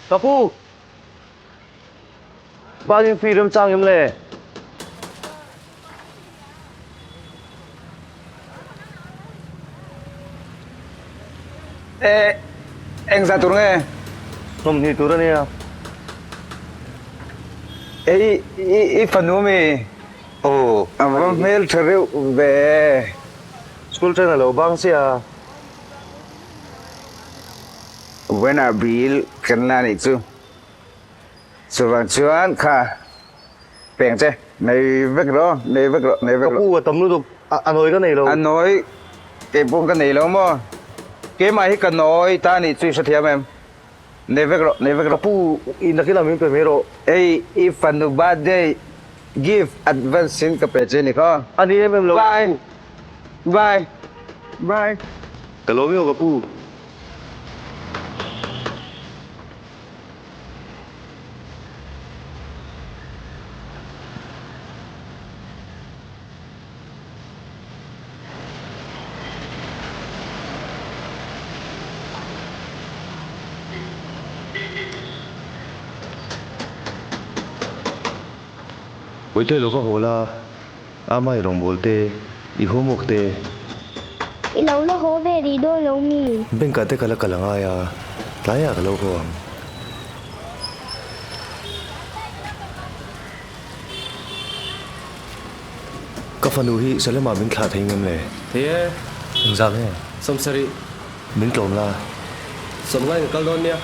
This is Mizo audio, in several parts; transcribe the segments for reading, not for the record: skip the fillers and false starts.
Ka pu! Parking fee remchang em le? E, engzah tur nge? 20 tur a nia. E, i, i, i fanu ami? Aw. A va hmel tha reuh ve. School train a lo bang sia. When-ah bill kan la nih chu. Chuvang chuan kha peng che, nei vek rawh, nei vek rawh, nei vek rawh. Ka pu a tam lutuk, a nawi ka nei lo. A nawi kei pawh ka nei lo maw? Keimah hi ka nawi ta nih chu i hrethiam em? Nei vek rawh, nei vek rawh. Ka pu, i nakin ah min pe mai rawh. Ei, i fanu birthday gift advance in ka pe che ni kha. A ni em em lo. Bye, bye, bye. Ka lawm emaw ka pu? Puite lo ka haw la, ama i rawngbâwl te, i homework te. I lo la haw ve rih dawn lo mi? Bank ah te ka la kal angai a, tlaiah ka lo haw ang. Ka fanu hi Salema min thlah thei ngem le? Thei e. Engzah nge? 70. Min tlawm la. Sawmngai ka kal dawn nia.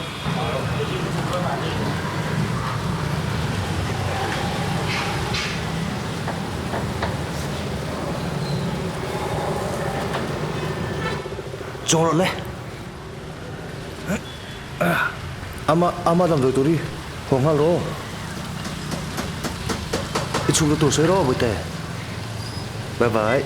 Chuang rawh le. Ama ama damdawi tur hi haw nghal rawh. I chhungte tur sawi rawh Bawihte. Bye bye.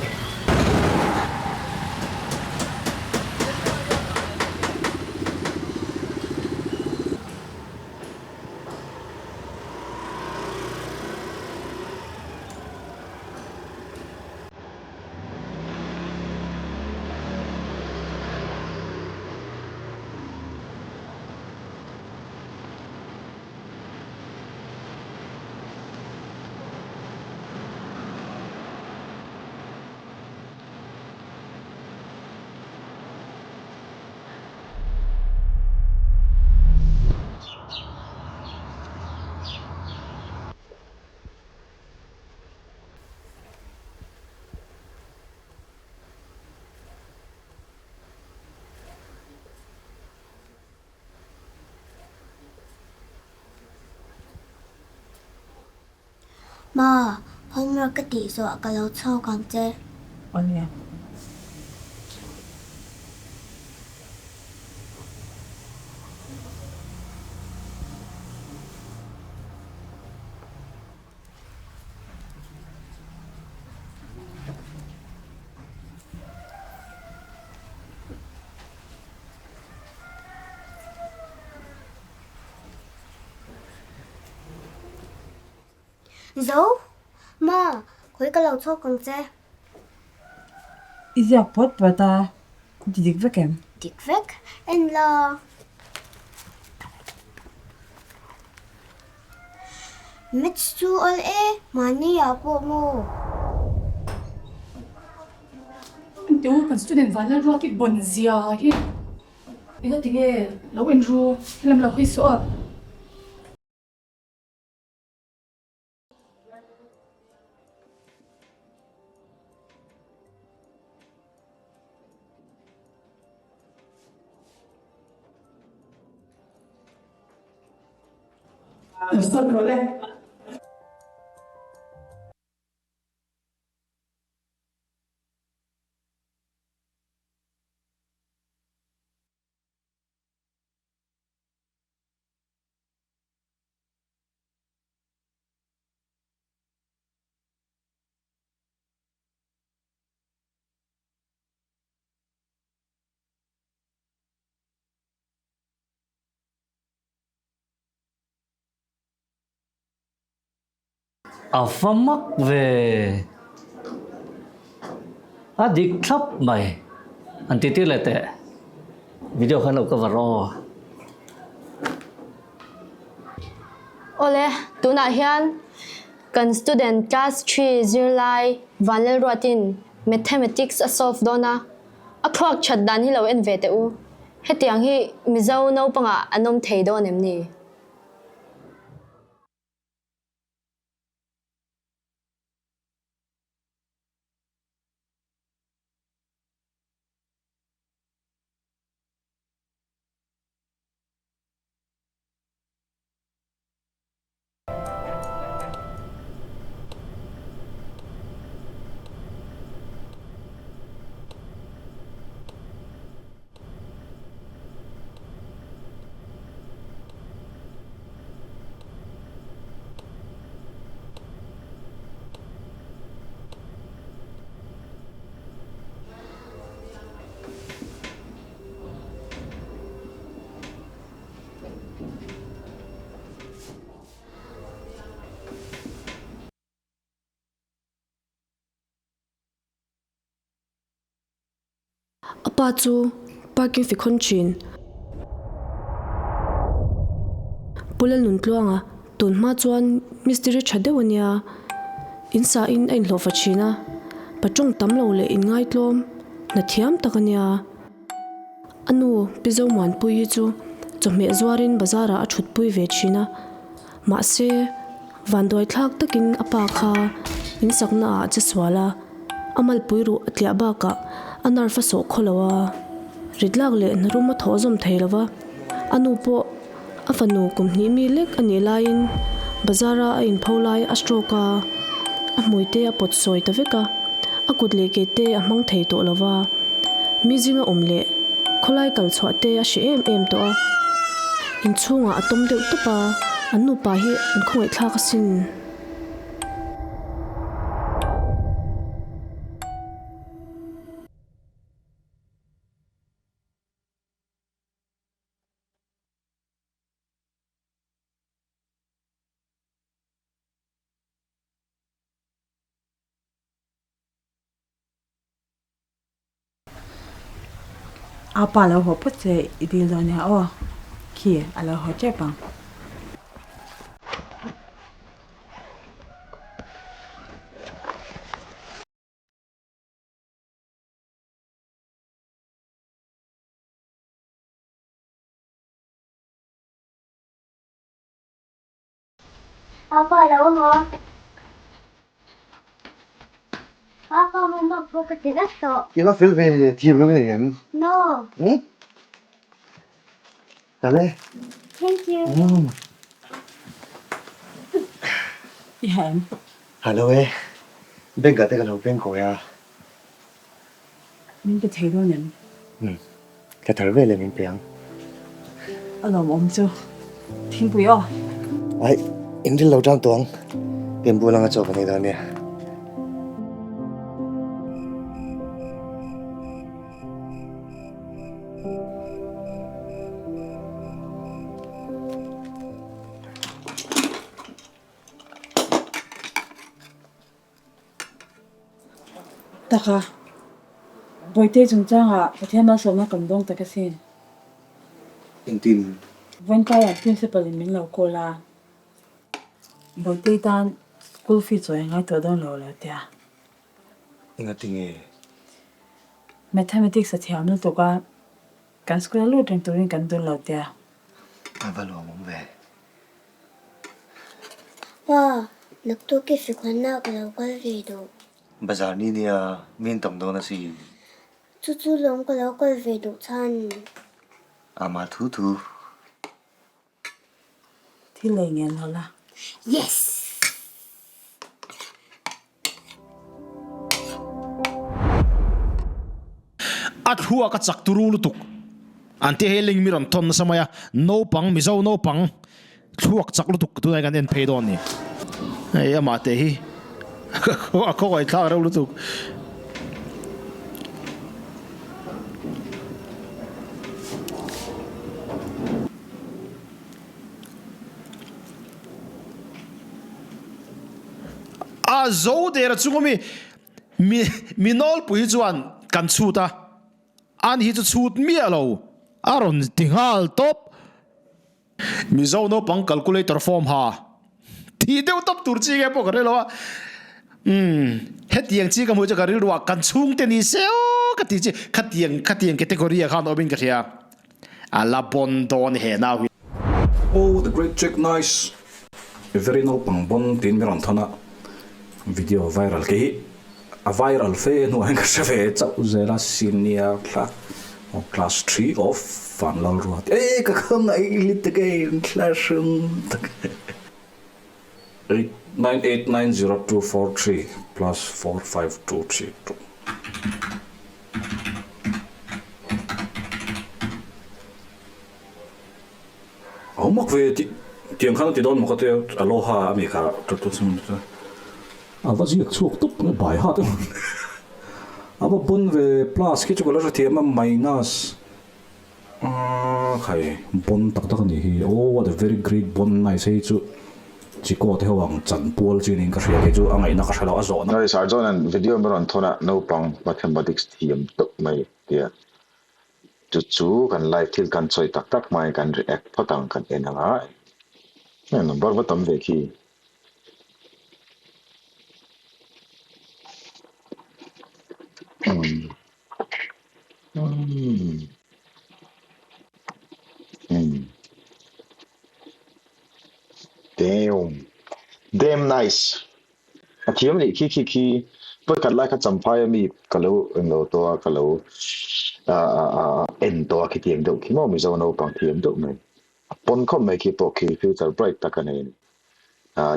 Ma, homework ka tih zawh ka lo chhawk ang che. Aw nia. Zo, Ma, khawi ka lo chhawk ang che. I ziak pawt pawt a, i ti dik vek em? Dik vek, en la. Maths chu awl e, mahni ah pawh maw? Engti u kan student vanlal ruak i bawn zia hi enga tinge lo en ru helam lo hawi suh a. Stop rawh le. A va mak ve. A dik thlap mai. An ti tir leh teh. Video khan lo cover aw. Awle, tunah hian kan student class three zirlai Vanlalruatin Mathematics a solve dawn a, a thluak that dan hi lo en ve teh u. Hetiang hi Mizo naupangah an awm thei dawn em ni? A pa chu parking fi khawn thin. Pu Lalnuntluanga tun hma chuan mistiri tha deuh a nia. In sa in a inhlawhfa thin a, pa tawng tam lo leh inngaitlawm hna thiam tak a nia. A nu Pi Zomuanpui hi chu chawhmeh zuarin bazar ah a thutpui ve thin a, mahse vanduai thlak takin a pa kha in sakna ah a che sual a, a malpui ruh a tliah bakah a nerve a sawh khaw lo a, ritlak leh hnarum a thawh zawm thei lo va, a nu pawh a fanu kum hnih mi lek a nih laiin bazar a a inpho lai a stroke a, a hmui te a pawt sawi ta vek a, a kut leh ke te a hmang thei tawh lo va, mi zinga awm leh khawlai kal chhuah te a hre em em tawh a, inchhungah a tawm deuh tawp a, an nupa hi an khawngaihthlak asin. A pa lo haw phawt che i dil dawn nia aw, khi a lo haw tep ang. Apa lo haw. Apa homework pawh ka ti vek tawh. I la fel ve thiam lo nge em? No. Hmm? Tale. Thank you. I ha em? Hello e. Bank ah te ka lo peng kawi a. Min pe thei dawn em? Umm, ka thar vel e min pe ang. A lawmawm chu. Thingpui aw. Ai, in ril lo tang tawng. Pen bul anga chaw ka nei dawn nia. Taka, Bawihte chungchangah Pathian malsawmna kan dawng tak asin. Engtin? Vawinkaiah Principal in min lo call a, Bawihte tan school fee chawi a ngai tawh dawn lo lo tia. Engatinge? Mathematics a thiam lutuk a, kan school a lut reng turin kan dun lo tia. A va lawmawm ve. Pa, naktuk i fikhawnna ka lo kal ve duh. Bazar ni nia min tam dawn asin. Chu chu lawm ka lo kal ve duh chhan. Ama thu thu. Thil lei ngen lo la. Yes! A thluak a chak turu lutuk. An ti hei ling mi rawn thawn nasa mai a, naupang Mizo naupang thluak chak lutuk tunah hian kan en phei dawn a ni. Hei amah te hi a khawngaih thlak reuh lutuk. A zo der a chung ami. Mi mi nawlpui chuan kan chhut a, ani hi chu chhut miah lo a rawn ti nghal tawp. Mizo naupang calculator form ha tih deuh tawp tur chi nge pawh ka hre lo a, umm hetiang chi ka hmuh chu ka rilru ah kan chhungte ni se aw ka tih chi khatiang khatiang category ah khan awmin ka hria a la bon dawn he nau hi. Oh the great trick nice very naupang bon tiin min rawn thawn a video viral ke hi a viral fe hnuah hian ka hre ve chauh zel a senior thla Class 3 of Vanlalruat e ka khawngaih lit again classroom tak 89890243 plus 45232. A mak ve ti tiang khan a ti dawn maw ka tia aloha a mi kha ṭawt chhung chu a va ziak chhuak tawp mai bai hat em a va pawn ve plus khi chu ka la hrethiam a minus khai bon tak tak a nih hi oh what a very great bon nice hei chu Chiko te ho ang chan pual chi niin ka hria kei chu a ngaihna ka hre lo a zawhna. Sorry Sir John an video mi rawn thawn a naupang mathematics thiam tawp mai tia Chu chu kan live thil kan sawi tak tak hmain kan react phawt ang kan en ang a, heng number va tam ve khi. Damn. Damn nice. A thiam nih khi khi khi vawikhat lai kha champhai ami ka lo englo tawh a ka lo en tawh a khitiang deuh khi maw Mizo naupang thiam deuh mai a pawn khawp mai khi pawh khi future bright tak a nei a ni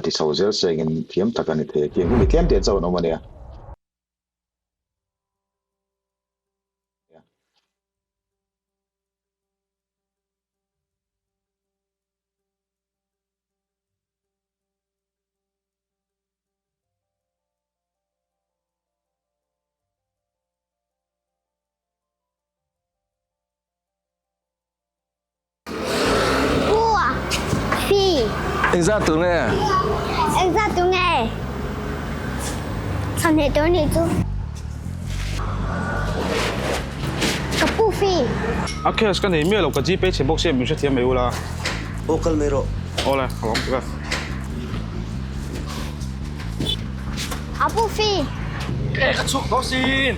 ti chho zel sengin thiam tak a ni thei a tiang hi mi tlem te chauh an awm a nia. Engzat tur nge? Engzat tur nge? Chhan heh tur nih chu. Ka pu fee. A cash ka nei miah lo, ka gpay chhe bawk sia min hrethiam mai ula. Aw kal mai rawh. Aw le, ka lawm tuk e. A pu fee. E ka chhuak tawh sin.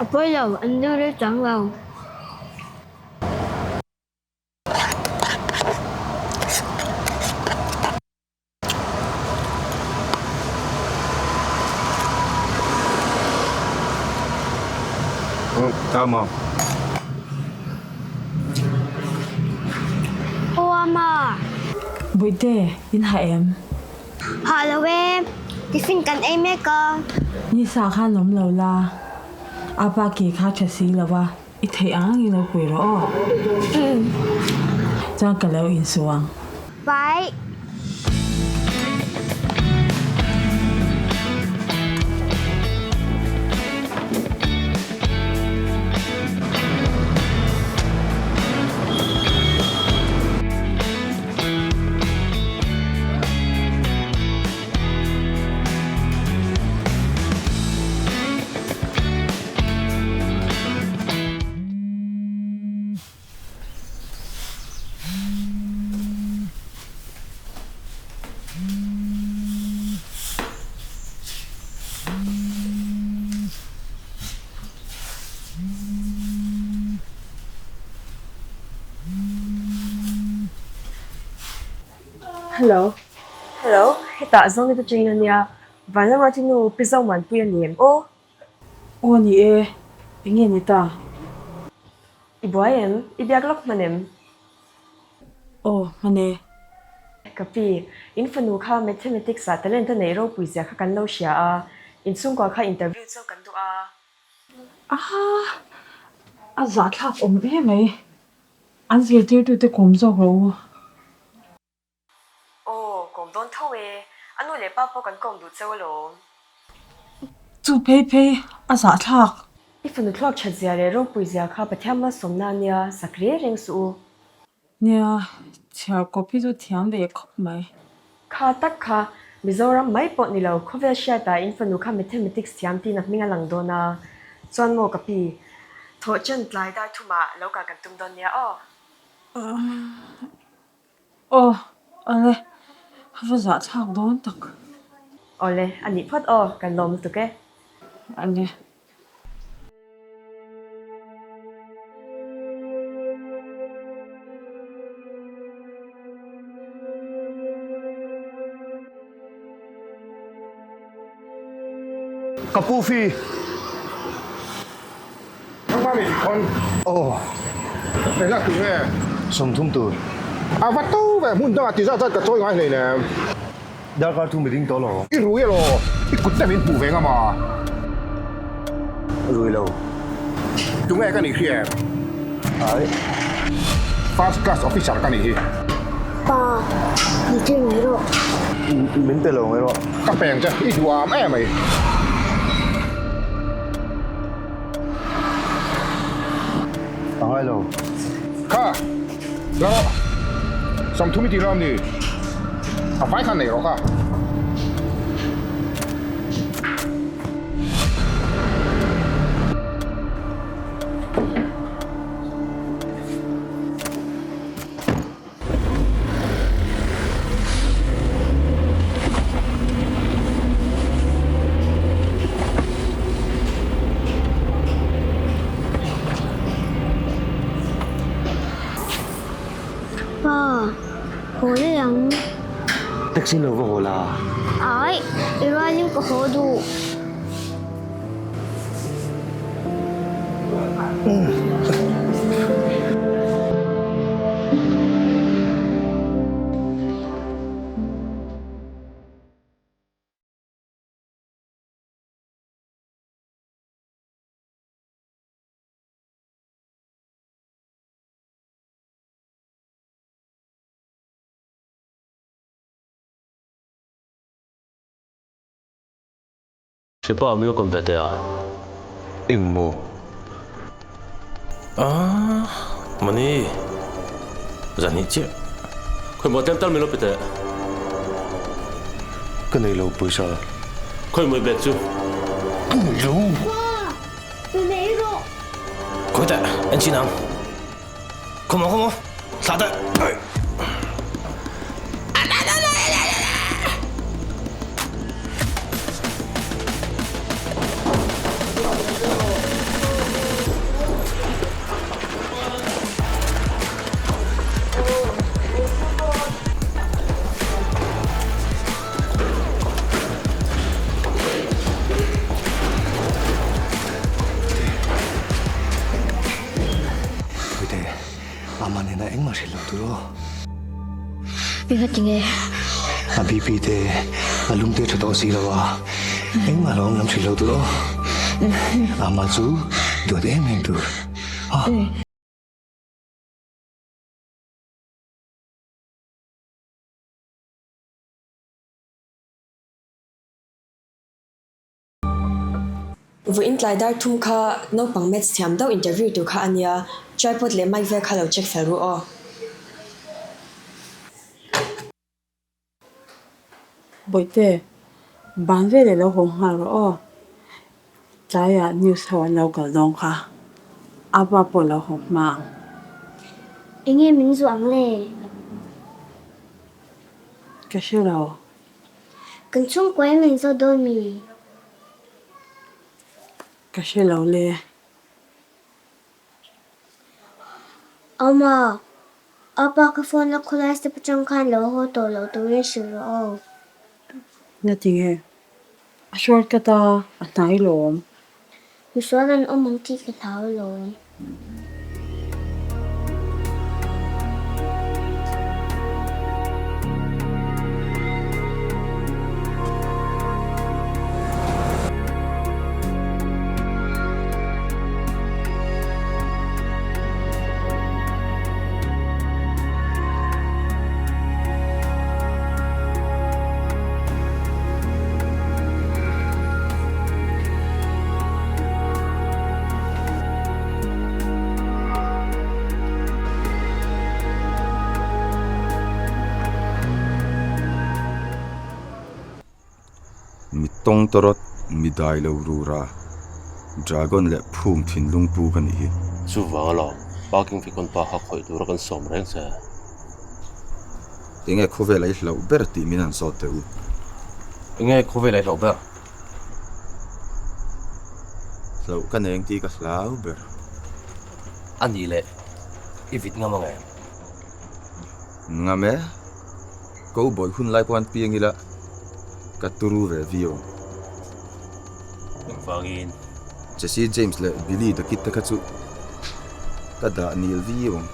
A pawi lo, an ding rei chang lo. Tama. Huama. Bawihte, in ha em? Ha lo e, tiffin kan ei mek a. Ni sa khan awm lo la, apa ke kha tha si lo a. I theih ang angin lo pui rawh aw. Chuan ka lo insuh ang. Bye. Hello. Hello, hetah Zonet atangin a nia, Vanlamati nu Pi Zomuanpui a ni em aw? Aw ni e, eng nge ni ta? I buai em? I biak lawk hman em? Aw, hman e. Ka pi, in fanu kha Mathematics ah talent a neih ropui zia kha kan lo hria a, inchhungkua kha interview chauh kan duh a. Aha! A zahthlak awm em mai. An zirtirtute kawm zawk rawh u. Aw, kawm dawn tho e. A nu leh pa pawh kan kawm duh cheu alawm. Chu phei phei a zahthlak. I fanu thluak that zia leh ropui zia kha Pathian malsawmna a nia, sak reng reng suh u. Nia, chhiar kawp hi chu thiam ve khawp mai. Kha tak kha, Mizoram mai pawh ni lo, khawvel hriatah in fanu kha Mathematics thiam tiin a hming a lang dawn a. Chuan maw ka pi, thawh chen tlai dar thumah lo kal kan tum dawn nia aw. Aw, awle, a va zahthlak dawn tak. Awle, a nih phawt aw, kan lawm lutuk e. Awle. Ka pu fi. Engmah mi thawn. Aw. Engzat tur nge? 30 tur. A va to ve, hmun dangah ti zat zat ka chawi ngai hlei nem. Darkar thu mi ding tawh lo. I rui elaw? I kut te min hmuh ve ngam a. Rui lo. Tunge ka nih hria em? Ai. First class officer ka nih hi. Pa, min tir mai rawh. Min pe lo mai rawh. Ka peng che, i duh am em mai. A ngai lo. Kha, la rawh. 30 i tih lawm ni? A vai khan nei rawh kha. Pa, haw daih ang. Taxi lo va haw la. Ai, i rualin ka haw duh. Hripa mi ka kawm ve teh a. Eng maw? Ah, mani. Zan hnih chiah. Khawi maw tlem tal min lo pe teh. Ka nei lo pawisa. Khawi maw i bag chu? Ka nei lo. Pa, pe mai rawh. Khawi teh, en chin ang. Khaw maw, khaw maw, thlah teh. Puite, Ama nena engmah hrilh lo tur aw. Eng a ti nge? A BP te a lung te tha tawh si lo a, engmah lo awm lam hrilh lo tur aw. Ama chu duat em em tur. Vawiin tlai dar thum kha naupang maths thiam deuh interview tur kha a nia, tripod leh mic vel kha lo check fel ru aw. Bawihte, ban veleh lo haw nghal rawh aw. Tlaiah news ho an lo kal dawn kha, a pa pawh lo haw hma ang. Enge min zuah ang le? Ka hre lo. Kan chhungkua in min zawt dawn mi? Ka hre lo le. Awma, apa ka phone a khawlai step atang khan lo haw tawh loh turin hrilh rawh aw. Na ti nge? A short cut a, a hnai lawm. Misual an awm ang tih ka hlau lawm. Tawng tawrawt mi dai lo rura Dragon leh phum thinlung pu ka nih hi. Chuvang alawm, parking fee kawn pa kha khawih tura kan sawm reng che. Enge khawvel a i hlauh ber tih min han zawt teh u. Enge khawvel a i hlauh ber? Hlauh ka nei ang tih ka hlau ber. A nih leh, i vit ngam ang em? Ngam e. Ko bawih hun lai pawh an piang ila ka turu ve viau ang. Engvangin? Jesse James leh Billy the Kid te kha chu ka dah nil viau ang.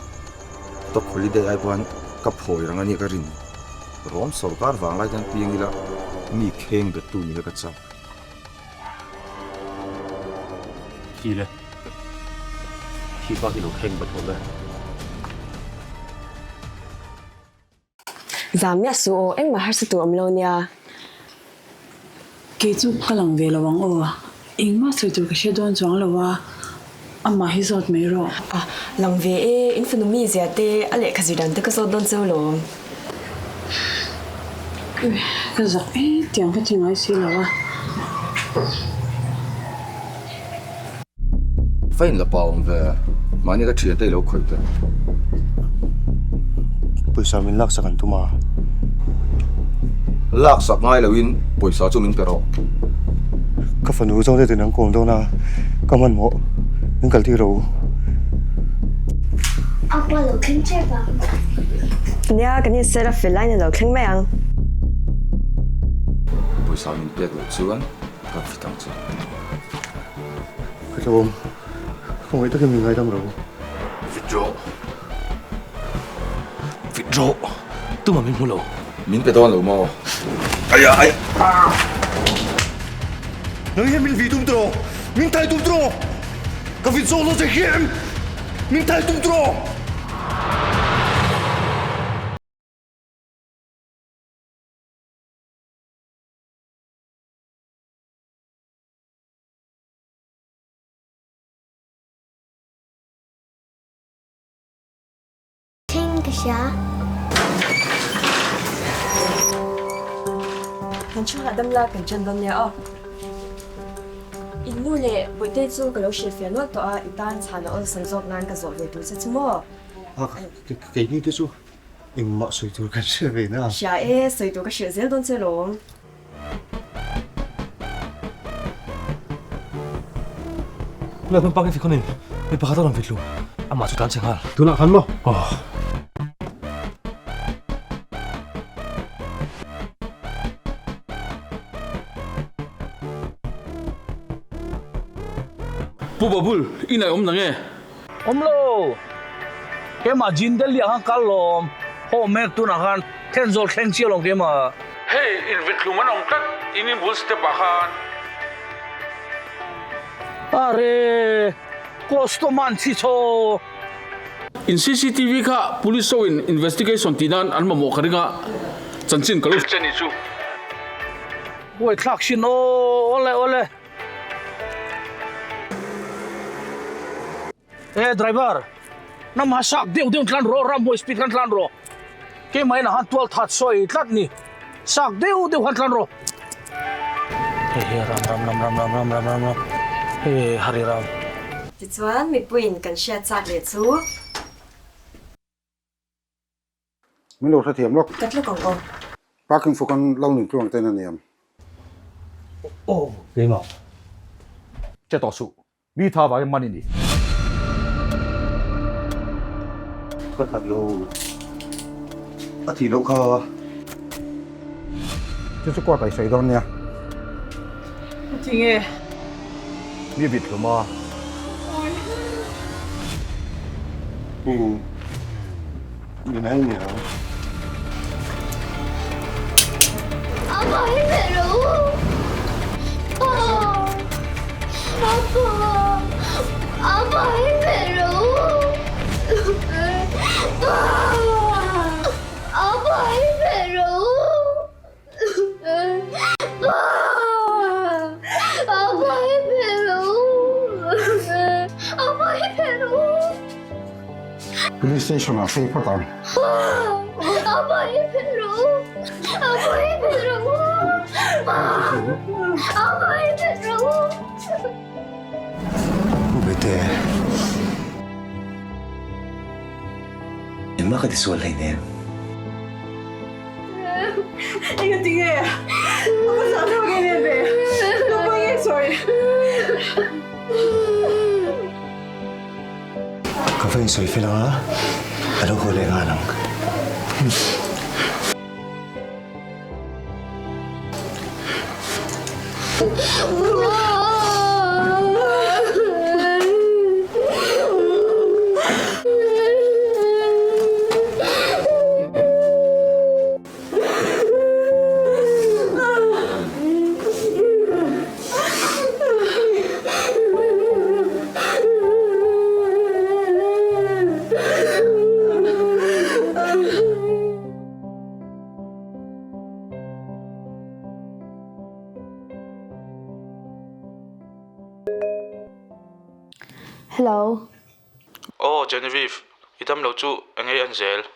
Top Holiday ai pawh an ka phawi rang a nia ka rin. Rom sorkar vang lai tan piang ila mi kheng bettu ni kha ka chak. Khi le. Khi pa khi lo kheng bet awm e. Zam miah suh aw, engmah harsa tur awm lo nia. Kei chu ka lang ve lo ang aw. Engmah sawi tur ka hre dawn chuang lo a, amah hi zawt mai rawh. A lang ve e, in fanu mi zia te, a lehkha zir dan te ka zawt dawn cheu lawm. Ka zak e, tiang ka ti ngai si lo a. Fain la pa awm ve, mahni ka thiante i lo khawih teh. Pawisa min laksak an tum a. Laksak ngai loin pawisa chu min pe rawh. Ka fanu zawng te tin an kawm dawn a, ka hmanhmawh min kal tir rawh u. Apa lo thleng tep ang. Nia, kan inset a fel laiin a lo thleng mai ang. Pawisa min pek loh chuan ka fit ang che. Ka tlawm, ka ngaih takin min ngaidam ro. Fit rawh. Fit rawh. Tumah min hmu lo. Min pe dawn lo maw? Aia aia. Nang hian min vih tum tawh. Min thai tum tawh. Ka vit zawk lo che hian min thai tum tawh. Thleng ka hria. Kan chhungah dam la kan ṭan dawn nia aw. In nu leh Bawihtei chu ka lo hrilhfiah nual tawh a, i tan chhan a awlsam zawk nan ka zawh ve tur che chu maw? Keini te chu engmah sawi tur kan hre ve na. Hria e, sawi tur ka hrilh zel dawn che lawm. Tunah khan parking fikhawn in mi pakhat a rawn vitlu, amah chu tlan chhe nghal. Tunah khan maw? Aw. Pu Babul, i naih awm nang e? Awm lo, keimah Jindal liah khan kal lawm, haw mek tunah khan Thenzawl thleng chiah lawm keimah. Hei, invithlum an awm tlat, in inbul step ah khan. Are, customer an chhi chho. In cctv kha police ho in investigation tih nan an mamawh ka ring a, chanchin ka lo hrilh che nih chu. Buaithlak sin aw, awle awle. E driver, namah sak deuh deuh tlan rawh, ramhmuai speed khan tlan rawh. Keimah inah khan tual that sawi tlat ni, sak deuh deuh khan tlan rawh. Hei hi ram ram ram ram ram ram ram ram ram hei Hari ram. Tichuan mipuiin kan hriat chak leh chu. Min lo hrethiam lawk. Ka tluk ang aw. Parking fuk an lo nun tluang ten a niam. Aw keimah. Che tawh suh. Mi tha vangin man i ni. Ka that lo. A thih loh kha. Chu chu court ah i sawi dawn nia. Tinge? Mi vit hlum a. Ui. Min hei ni ang. Apa hi pe ro. Apa. Apa hi pe ro. Apa hi pe ro. Police station ah hrei phawt ang. Apa hi phet rawh u! Apa hi phet rawh u! Apa hi phet rawh u! Pu Bete, engmah ka tisual hleinem. Enga tinge? A va zah thlak em em ve? Ka pawi nge sawi? Ka va insawi fel ang a, a lo haw leh nghal ang. Hello. Aw Genevieve, i damlo chu eng ei an zel?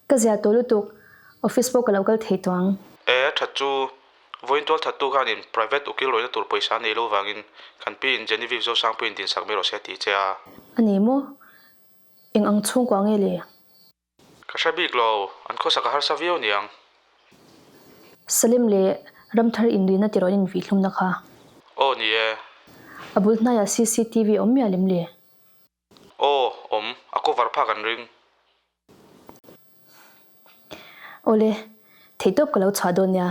Ka zia tawh lutuk, office pawh ka lo kal thei tawh ang. E, that chu, vawiin tual thattu khanin private ukil rawihna tur pawisa nei lo vangin kan pi in Genevieve Zosangpuiin dinsak mai rawh se a ti che a. A ni maw? Eng ang chhungkua nge le? Ka hre bik lo, an khawsak a harsa viau niang. Salim leh Ramthar inrina tirawn invihlumna kha. Aw ni e. A bul hnaiah cctv awm mial em le? Aw, awm, a cover phak an ring. Awle, theihtawp ka lo chhuah dawn nia.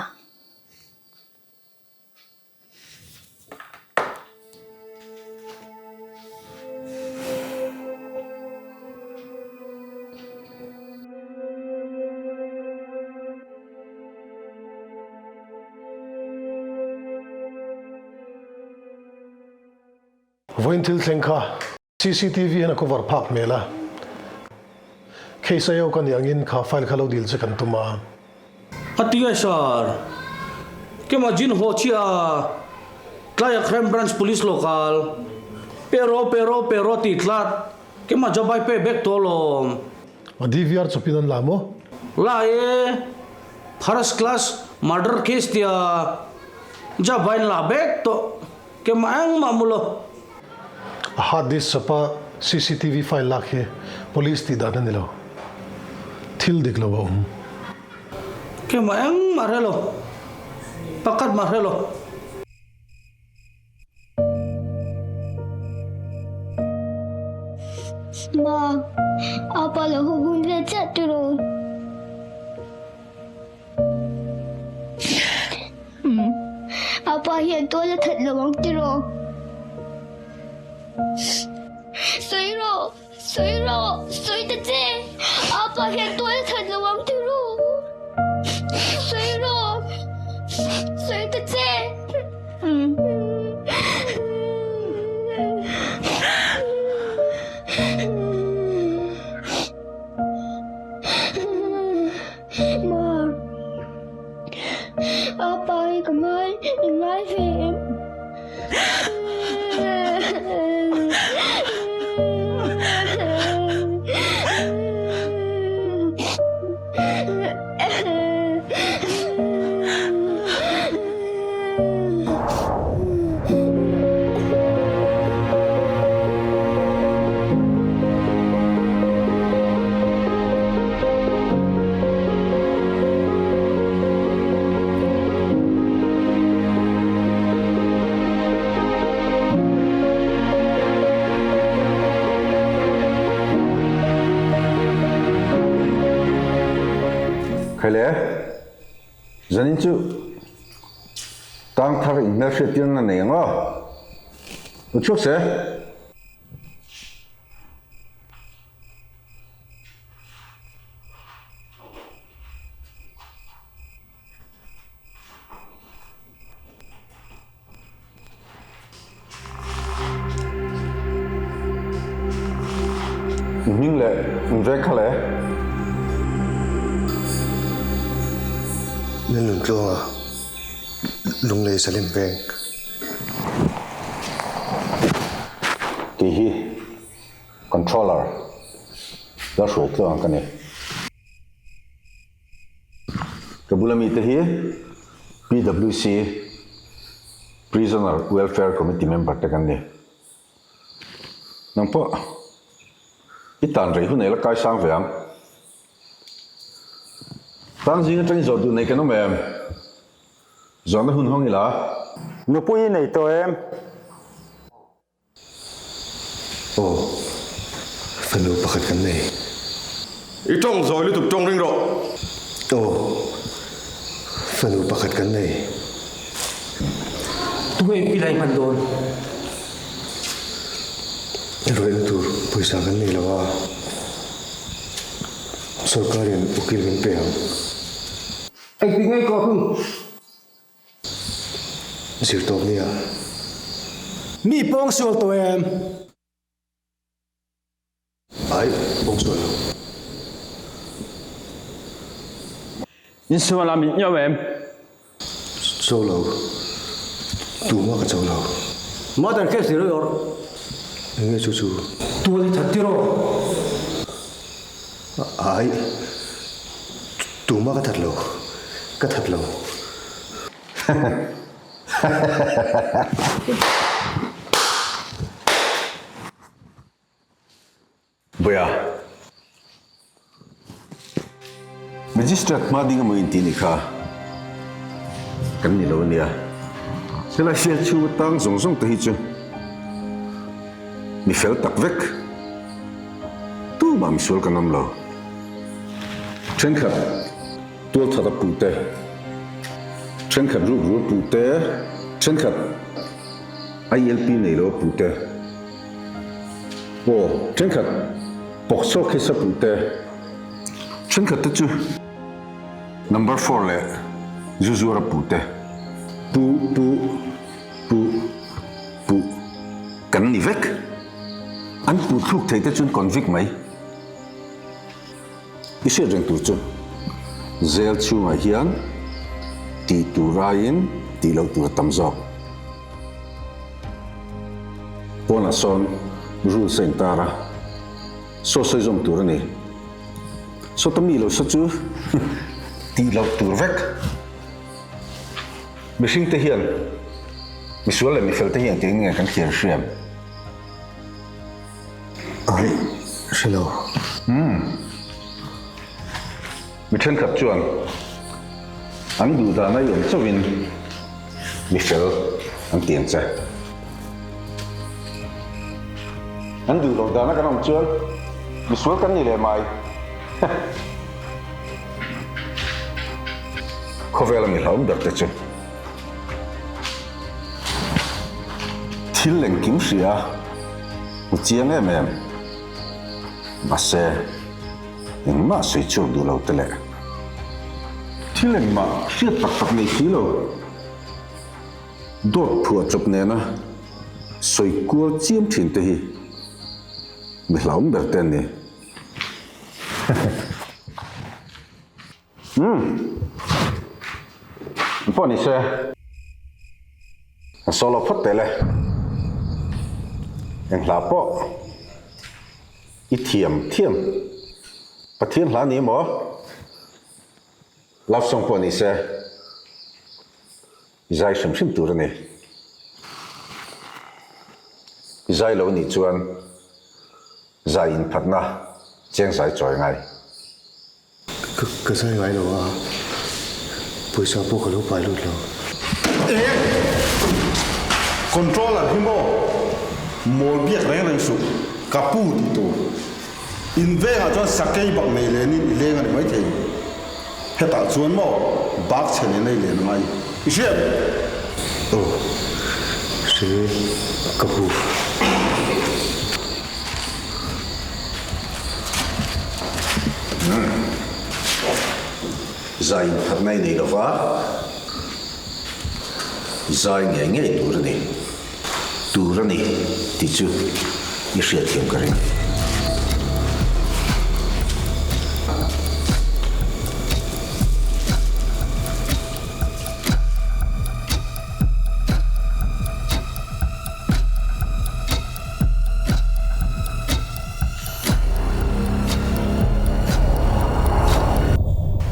Vawiin thil thleng kha cctv hian a cover phak hmel a, case a io ka nih angin kha file kha lo dil che kan tum a. A ti nge sir? Kema jin haw chiah a, tlaia crime branch police local pero pero pero tih tlat kema jabai pe bek tawh lawm. A DVR chawpin an la maw? La e, first class murder case tia jabai an la bek tawh. Kemah engmah mu lo. A hard disk chawpa cctv file lak hi police tih dan a ni lo. Thil dik lo a awm. Kemah engmah hre lo. Pakhat mah hre lo. Ma, apa lo haw hun ve chiah tiraw? Apa hian tual a that lo ang tiraw? Sawi rawh, sawi rawh, sawi ta che! Apa hian tual a that lo ang tiraw? Sawi rawh, sawi ta che! Ma, apa hi ka ngai, i ngai ve em? Khaile, zanin chu tang thar inhmelhriat tirna nei ang aw. U chhuak se. Hming leh inveng kha le. Lalnuntluanga Lunglei Salim Veng. Kei hi Controller la hruai tluang ka ni. Ka bula mite hi PWC, Prisoner Welfare Committee member te kan ni. Nang pawh i tan rei hun ei la kai sang ve ang. Tang zing atangin zawh duh nei kan awm em? Zawhna hun hawng ila. Nupui i nei tawh em? Aw, fanu pakhat kan nei. I tawng zawi lutuk tawng ring rawh. Aw, fanu pakhat kan nei. Tunge in pilai hman dawn? Ruaihna tur pawisa kan nei lo a, sorkarin ukil min pe ang. Engtik ngei ka thung? Zir tawp nia. Mi pawng sual tawh em? Ai, pawng sual lo. Insual a mit nyo em? Cho lo. Tumah ka cho lo. Murder case ni rawh. Enge chu chu? Tual i that tiraw? Ai, tumah ka that lo. Ka that lo. Buia. Magistrate hma ding emaw intih nih kha kan ni lo ania. Helai field chhung atang zawng zawng te hi chu mi fel tak vek. Tumah misual kan awm lo. Thenkhat tualthat a puh te, thenkhat ruk rul puh te, thenkhat ILP nei lo a puh te. Aw, thenkhat POCSO case a puh te, thenkhat te chu number four leh zu zuar a puh te, pu pu pu pu kan ni vek. An puh thluk thei te chuan convict mai. I hriat reng tur chu zel chhungah hian tih tur aiin tih loh tur a tam zawk. Pawnah sawn rules a intar a, saw sawi zawm tur a ni. Sawta mi lo sa chu tih loh tur vek. Mihring te hian misual leh mifel te hi engtin nge kan thlir hriam? Ai, hre lo. Umm. Mi thenkhat chuan an duh dan a iawm chauhin mi fel an ti ang che. An duh loh dana kan awm chuan misual kan ni leh mai. Khawvela mi hlauhawm ber te chu thil engkim hria hmu chiang em em. Mahse, engmah sawi chhuak duh lo te leh thil engmah hriat tak tak nei si lo. Dawt phuah chawp nena sawi kual chiam thin te hi mi hlauhawm ber te an ni. Umm. An pawh ni se. An solo phawt teh le. Eng hla pawh i thiam thiam. Pathian hla ni emaw? Love song pawh ni se. I zai hrim hrim tur a ni. I zai lo nih chuan zai inphatna cheng zai chawi ngai. Ka zai ngai lo a, pawisa pawh ka lo pai lut lo. E! Controller hi maw? Mawl biak reng reng suh, ka pu tih tur. In vengah chuan sakei bak nei lenin i leng a ni maithei. Hetah chuan maw bak chhe nen a i len angai. I hria em? Aw, hre ka pu. Zai inphatna i nei lova, zai ngei ngei tur a ni. Tur a ni tih chu i hriatthiam ka ring.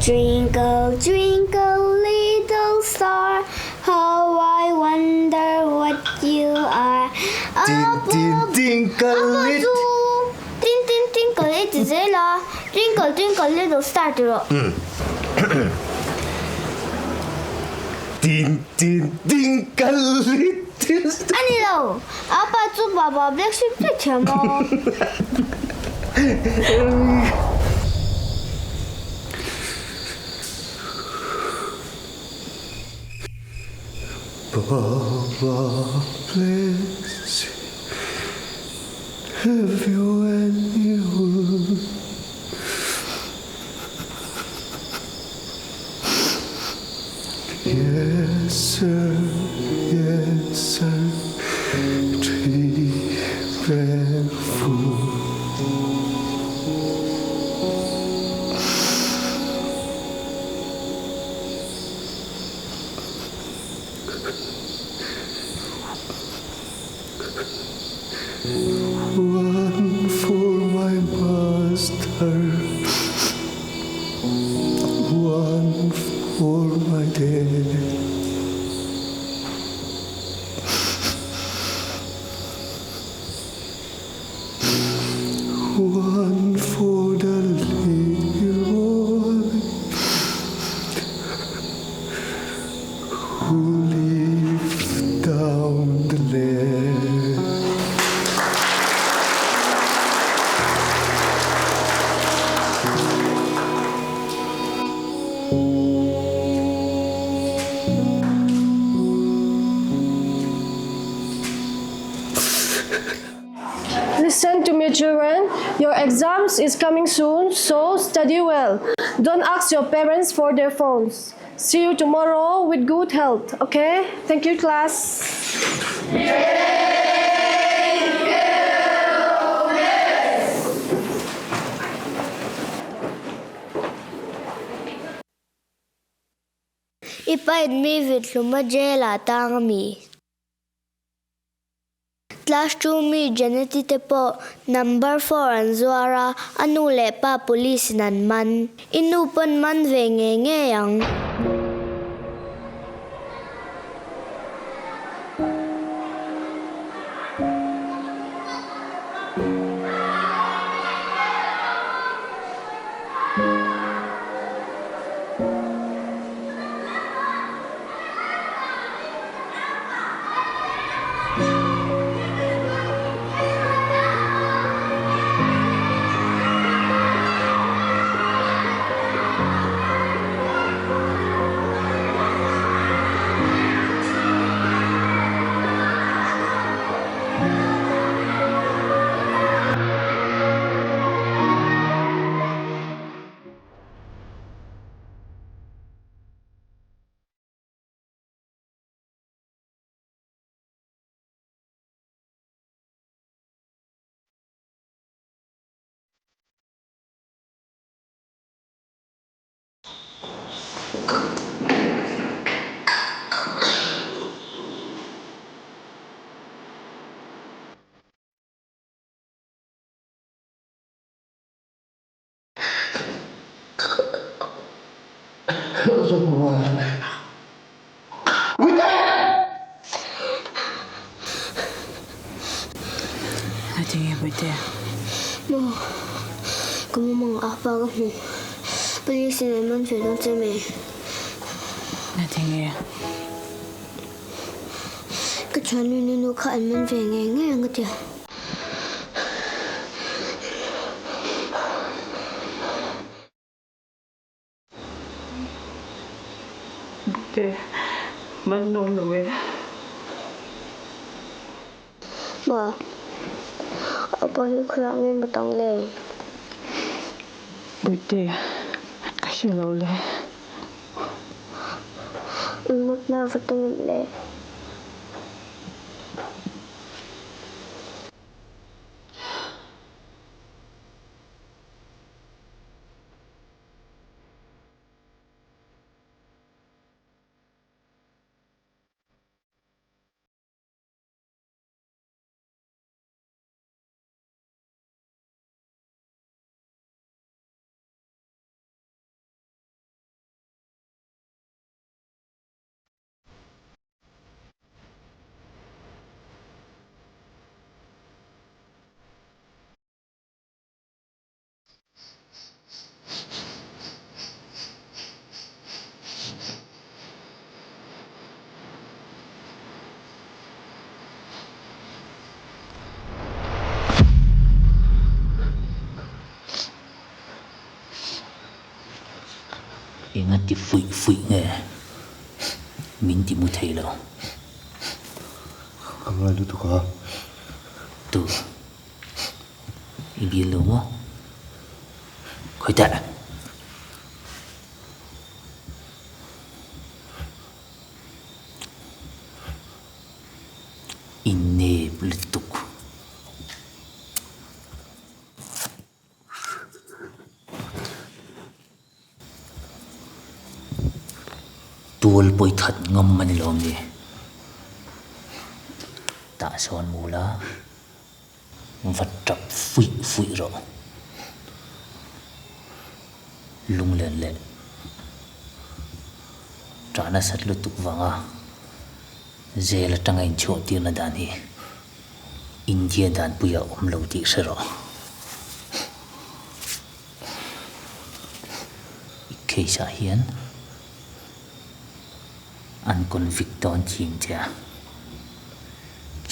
Twinkle twinkle little star How I wonder what you are Tin tin tinkle lit Tin tin tinkle i ti zel a Twinkle twinkle little star ti rawh. Tin tin tinkle little star. A ni lo, apa chu baba black sheep chiah thiam a. Baba bless you, have you any wool? Yes sir, yes sir, three pair full. One for my master, one for my dad. One for the little boy who lives down the lane. Listen to me children, your exams is coming soon so study well. Don't ask your parents for their phones. See you tomorrow with good health, okay? Thank you class. I pain mi vit hlum a jail ah tang a mi? Class 2 mi Janeti te pawh number 4 an zuar a, a nu leh pa police in an man. I nu pawn man ve ngei ngei ang. Ngatinge Bawihte? Maw, ka mumang a pa ka hmu. Police in an man ve dawn che mi? Ngatinge? Ka thiannu nunu kha an man ve ngei ngei ang ka ti a. Te, man nuam lo e. Ma, apa hi khawiah nge maw tang le? Puite, ka hre lo le. Mutna va tum em le? Enga ti fuih fuih nge min ti mu thei lo. Ka ngai lutuk a. Tu i dil lo maw? Khawi teh. I nep lutuk. Tual pawi that ngam a ni lo mi? Tah sawn mu la, va tap fuih fuih rawh. Lunglen leh tah nasat lutuk vanga jail atanga inchhuah tirna dan hi India danpuia awm lo tih hre rawh. I case ah hian an convict dawn thin che a,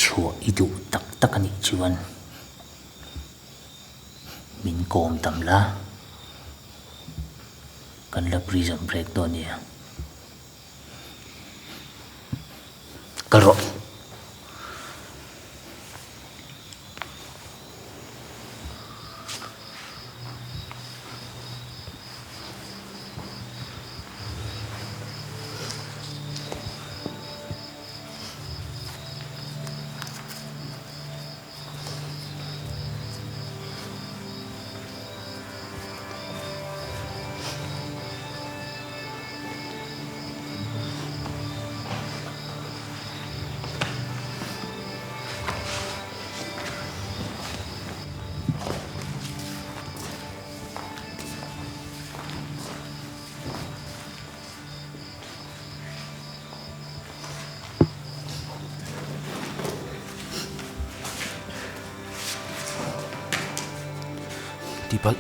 chhuah i duh tak tak a nih chuan min kawm tam la, kan la prison break dawn nia. Kal rawh. Tihpalh.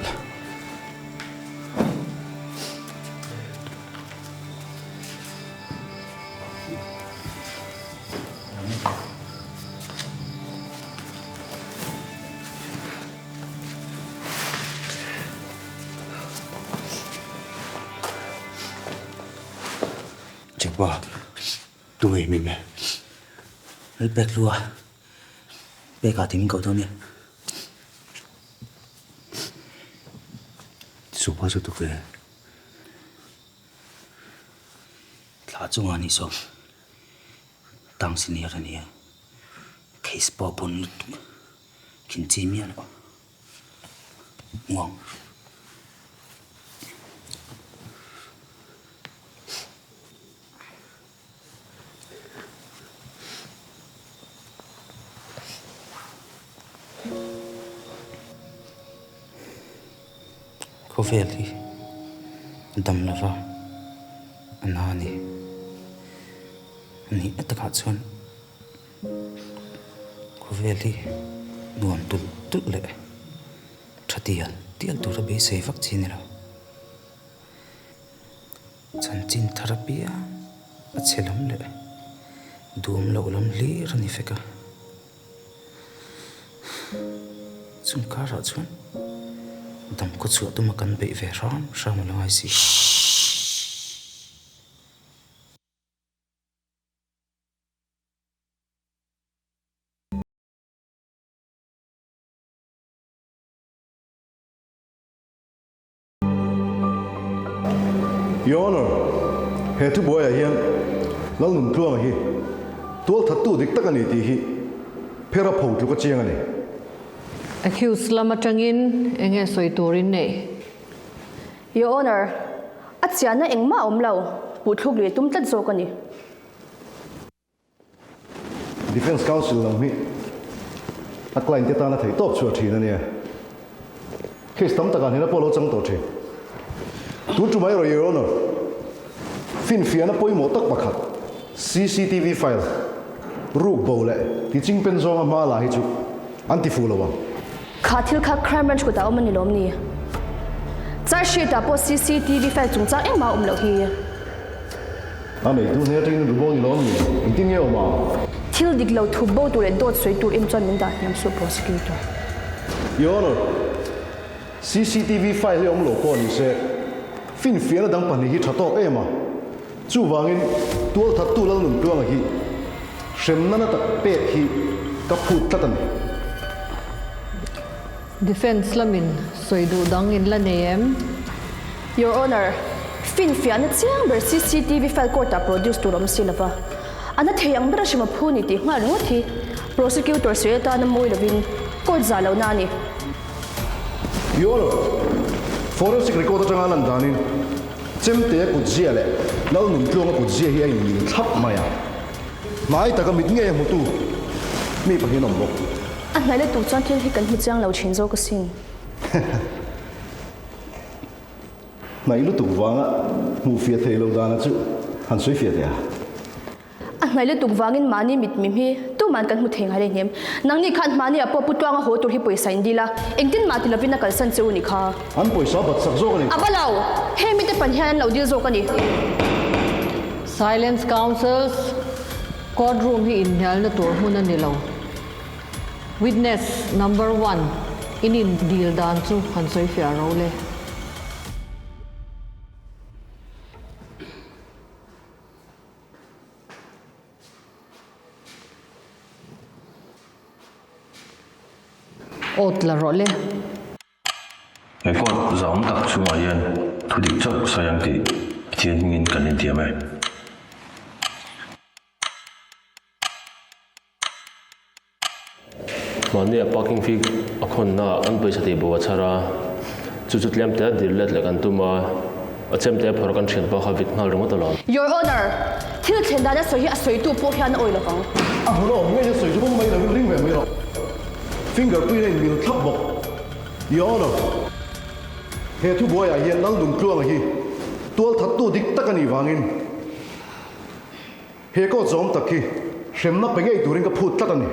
Chengpa, tunge i hming e? Lalpek hlua, pekah tih min koh dawn nia. Supa chu tuk ve. Thla chungah ni sawm tang senior a nia, case pawh a pawn lutuk, khin chi miah loh. Uang. Khawvel hi a dam lova a na a ni. A nih na takah chuan khawvel hi nuam tulh tulh leh tha tial tial tura beisei vak chi a ni lo. Chanchin thar apiang a chhe lam leh duam loh lam hlir a ni vek a. Chung karah chuan dam khaw chhuah tuma kan beih ve hram hram a la ngai si. Your Honor, he thubuaiah hian Lalnuntluanga hi tualthattu dik tak a ni tih hi phera pho tluk a chiang a ni. Accused lam atangin enge sawi turin neih? Your Honor, a chiahna engmah a awm lo, puhthluk lui a tum tlat zawk a ni. Defence Council lam hi a client te tana theih tawp chhuah thin a nia. Case tam takah hnena pawh a lo chang tawh thin. Tun tumah erawh Your Honour, finfiahna pawimawh tak pakhat cctv file ruk bo leh ti chingpen zawnga hma la hi chu an ti fuh lo ang. Kha thil kha Crime Branch kutah awm a ni lawm ni? Charge sheet ah pawh cctv file chungchang engmah a awm loh hi. A neitu hne atangin an rubo ni lawm ni? Engtin nge awm ang? Thil dik lo thup bo tur leh dawt sawi tur em chuan min dah hniam suh Prosecutor. Your Honor, cctv file hi awm lo pawh ni se, Finfiahna dang pahnih hi tha tawk em a. Chuvangin, tualthattu Lalnuntluanga hi hremna na tak pek hi ka phut tlat a ni. Defence lamin sawi duh dang in la nei em? Your Honour, finfiahna chiang ber cctv file court ah produce tur awm si lova, a na thei ang bera hrima phu ni tih nghal ringawt hi prosecutor sawi atana mawi lovin court zah lohna a ni. Your Honour, forensic record atanga lan danin Chemtea kutzia leh Lalnuntluanga kutzia hi a inmil thlap mai a, hnai taka mit ngei a hmutu mi pahnih an awm bawk. A hnai lutuk chuan thil hi kan hmu chiang lo thin zawk asin. Hnaih lutuk vanga hmuh fiah theih loh dana chu han sawi fiah teh a. A hnaih lutuk vangin mahni mit mim hi tuman kan hmu thei ngai lehnem. Nangni khan hmani ah pawh Pu Tluanga haw tur hi pawisa in dil a, engtin mah ti lovin a kalsan che u ni kha. An pawisa bat sak zawk a ni. A va lo! Heng mite pan hian an lo dil zawk a ni. Silence Councils, Court room hi inhnialna tur hmun a ni lo. Witness number one, In in dil dan chu han sawi fiah ro le. Awt la rawh le. He court zahawm tak chungah hian thu dik chauh sawi ang tih Pathian hmingin kan intiam e. Mahnia parking fee a khawnna ah kan pawisa tih bo a chhar a, chu chu tlem te a dil let leh kan tum a, a chem te a phawrh kan thian pawh kha vit nghal ringawt alawm. Your Honour, thil thlen dan a sawi hi a sawitu pawh hian a awih lovang. A hmun a awm ngei a sawi chu pawm mai lovin ring ve mai rawh. Finger print a inmil thlap bawk. Your Honour, he thubuaiah hian Lalnuntluanga hi tualthattu dik tak a nih vangin, He court zawm tak hi hremna pe ngei turin ka phut tlat a ni.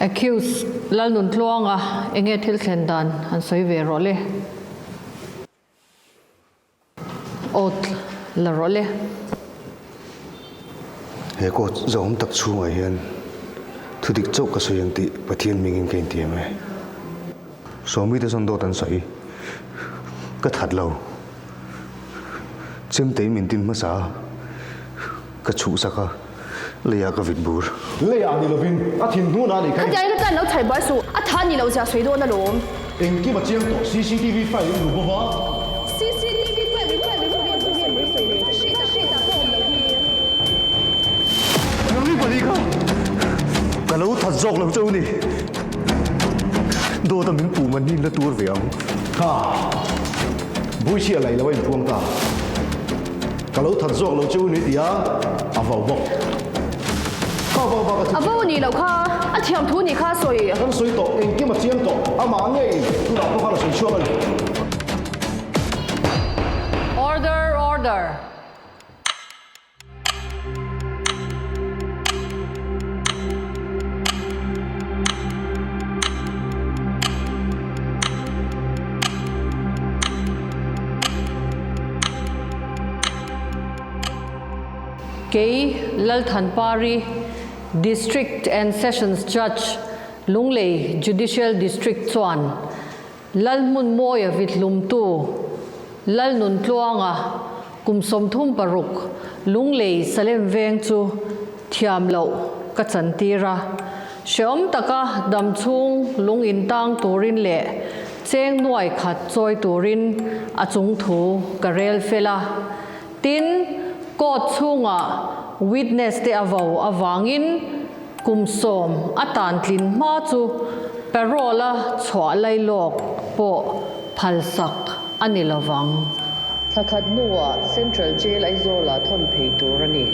Accused Lalnuntluanga enge thil thlen dan han sawi ve rawh le. Oath la rawh le. He court zawm tak chhungah hian thudik chauh ka sawi ang tih Pathian hmingin ka intiam e. Sawmite zawn dawt an sawi. Ka that lo. Chemtei min tin hmasa a, ka chhuhsak a, leiah ka vit bur. Leiah ni lovin a thin hnun a nih kha. Khatiangin ka tan lo chhai buai suh, a tha ni lo zia sawi dawn alawm. Engkim a chiang tawh, cctv file in hmu bawk a. Cctv file in hmu bawk a, enge mai sawi le, hriat pawh awm lo hi. Nangni pahnih kha ka lo that zawk lo che u ni. Dawt a min puh man hi in la tur ve ang. Kha. Buichhia laih lo a inpuang ta. Ka lo that zawk lo che u ni tia a vau bawk. Kha vau vak a thi. A vau ni lo kha, a thiam thu ni kha a sawi. Kan sawi tawh, engkim a chiang tawh, amah ngei tunah pawh khan a sawi chhuak a ni. Order, order. Kei Lalthanpari, District and Sessions Judge, Lunglei Judicial District chuan Lalhmunmawia vithlumtu Lalnuntluanga kum 36 Lunglei Salem veng chu thiam loh ka chantir a. Hreawm taka dam chhung lung intang turin leh cheng nuai khat chawi turin a chung thu ka rel fel a. Tin, court chhungah witness te a vo avangin kum 10 a tan tlin hma chu parole a chhuah lailawk pawh phalsak a ni lovang. Thla khat hnuah Central Jail Aizawlah thawn phei tur a ni.